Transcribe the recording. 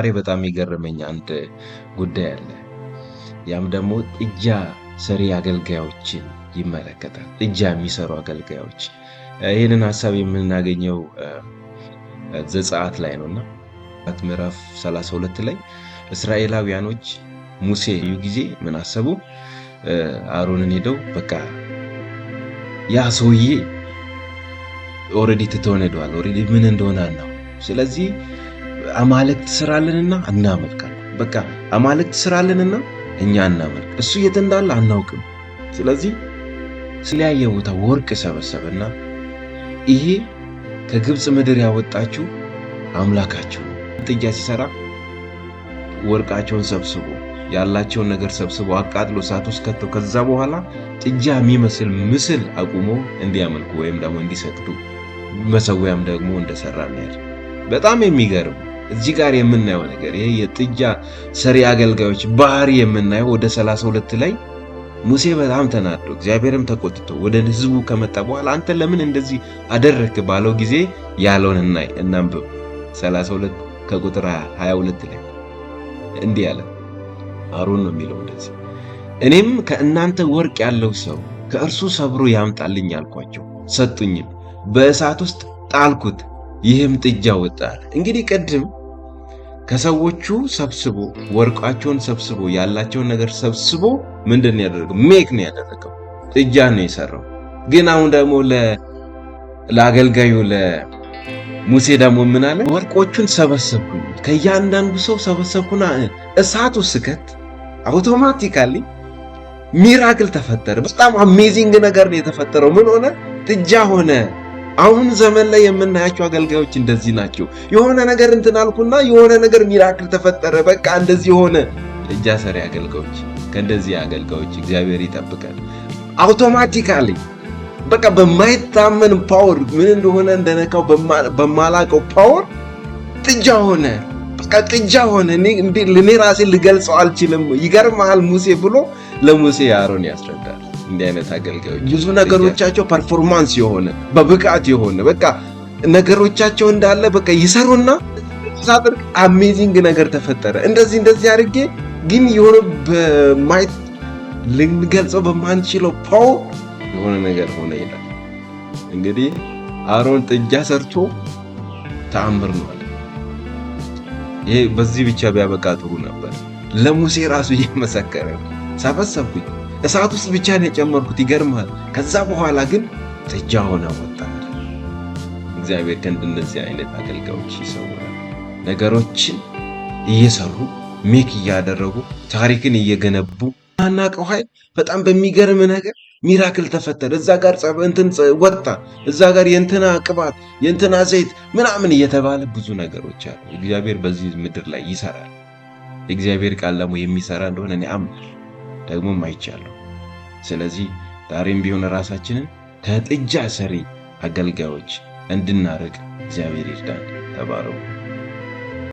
ዛሬ በጣም የገረመኝ አንድ ጉዳይ አለ። ያም ደግሞ ጥጃ ሰሪ አገልጋዮችን ይመለከታል። ጥጃ የሚሰሩ አገልጋዮች፣ ይህንን ሀሳብ የምናገኘው ዘጸአት ላይ ነውና ምዕራፍ 32 ላይ እስራኤላውያኖች ሙሴ ጊዜ ምን አሰቡ? አሮንን ሄደው በቃ ያ ሰውዬ already ትተውን ሄደዋል። Already ምን እንደሆነ አናውቅም። ስለዚህ አማልክት ስራልንና እናመልካለን። በቃ አማልክት ስራልንና እኛ እናመልክ፣ እሱ የት እንዳለ አናውቅም። ስለዚህ ስለያየ ቦታ ወርቅ ሰበሰበና ይሄ ከግብፅ ምድር ያወጣችሁ አምላካችሁ ነው። ጥጃ ሲሰራ ወርቃቸውን ሰብስቦ፣ ያላቸውን ነገር ሰብስቦ፣ አቃጥሎ፣ እሳት ውስጥ ከተው፣ ከዛ በኋላ ጥጃ የሚመስል ምስል አቁሞ እንዲያመልኩ ወይም ደግሞ እንዲሰግዱ መሰዊያም ደግሞ እንደሰራ እናያለን። በጣም የሚገርም እዚህ ጋር የምናየው ነገር ይሄ የጥጃ ሰሪ አገልጋዮች ባህሪ የምናየው ወደ 32 ላይ ሙሴ በጣም ተናዶ፣ እግዚአብሔርም ተቆጥቶ ወደ ሕዝቡ ከመጣ በኋላ አንተ ለምን እንደዚህ አደረክ ባለው ጊዜ ያለውን እናይ፣ እናንብብ። 32 ከቁጥር 22 ላይ እንዲህ አለ። አሮን ነው የሚለው እንደዚህ፣ እኔም ከእናንተ ወርቅ ያለው ሰው ከእርሱ ሰብሮ ያምጣልኝ አልኳቸው፣ ሰጡኝም፣ በእሳት ውስጥ ጣልኩት፣ ይህም ጥጃ ወጣ። እንግዲህ ቅድም ከሰዎቹ ሰብስቦ፣ ወርቃቸውን ሰብስቦ፣ ያላቸውን ነገር ሰብስቦ ምንድን ነው ያደረገው? Make ነው ያደረገው፣ ጥጃ ነው የሰራው። ግን አሁን ደግሞ ለአገልጋዩ ለሙሴ ደግሞ ምን አለ? ወርቆቹን ሰበሰብኩኝ፣ ከእያንዳንዱ ሰው ሰበሰብኩና እሳቱ ስከት automatically miracle ተፈጠረ። በጣም amazing ነገር ነው የተፈጠረው። ምን ሆነ? ጥጃ ሆነ። አሁን ዘመን ላይ የምናያቸው አገልጋዮች እንደዚህ ናቸው። የሆነ ነገር እንትን አልኩና የሆነ ነገር miracle ተፈጠረ፣ በቃ እንደዚህ ሆነ። ጥጃ ሰሪ አገልጋዮች፣ ከእንደዚህ አገልጋዮች እግዚአብሔር ይጠብቀን። Automatically በቃ በማይታመን power፣ ምን እንደሆነ እንደነካው በማላቀው power ጥጃ ሆነ። በቃ ጥጃ ሆነ። እኔ ራሴ ልገልጸው አልችልም። ይገርምሃል ሙሴ ብሎ ለሙሴ አሮን ያስረዳል። እንዲህ አይነት አገልጋዮች ብዙ ነገሮቻቸው performance የሆነ፣ በብቃት የሆነ፣ በቃ ነገሮቻቸው እንዳለ በቃ ይሰሩና ሳጥር amazing ነገር ተፈጠረ። እንደዚህ እንደዚህ አድርጌ ግን የሆነ በማይ ልንገልጸው በማንችለው power የሆነ ነገር ሆነ ይላል። እንግዲህ አሮን ጥጃ ሰርቶ ተአምር ነው አለ። ይሄ በዚህ ብቻ ቢያበቃ ጥሩ ነበር። ለሙሴ ራሱ እየመሰከረ ነው። ሰበሰብኩኝ፣ እሳት ውስጥ ብቻ ነው የጨመርኩት። ይገርማል። ከዛ በኋላ ግን ጥጃ ሆነ ወጣ። እግዚአብሔር ከእንደነዚህ አይነት አገልጋዮች ይሰውራል። ነገሮችን እየሰሩ፣ make እያደረጉ፣ ታሪክን እየገነቡ፣ ማናቀው ኃይል በጣም በሚገርም ነገር miracle ተፈጠረ። እዛ ጋር ጸብ እንትን ወጣ፣ እዛ ጋር የእንትና ቅባት፣ የእንትና ዘይት ምናምን እየተባለ ብዙ ነገሮች አሉ። እግዚአብሔር በዚህ ምድር ላይ ይሰራል። የእግዚአብሔር ቃል ደግሞ የሚሰራ እንደሆነ እኔ አምናለሁ፣ ደግሞም አይቻለሁ። ስለዚህ ዛሬም ቢሆን ራሳችንን ከጥጃ ሰሪ አገልጋዮች እንድናርቅ እግዚአብሔር ይርዳን። ተባረኩ።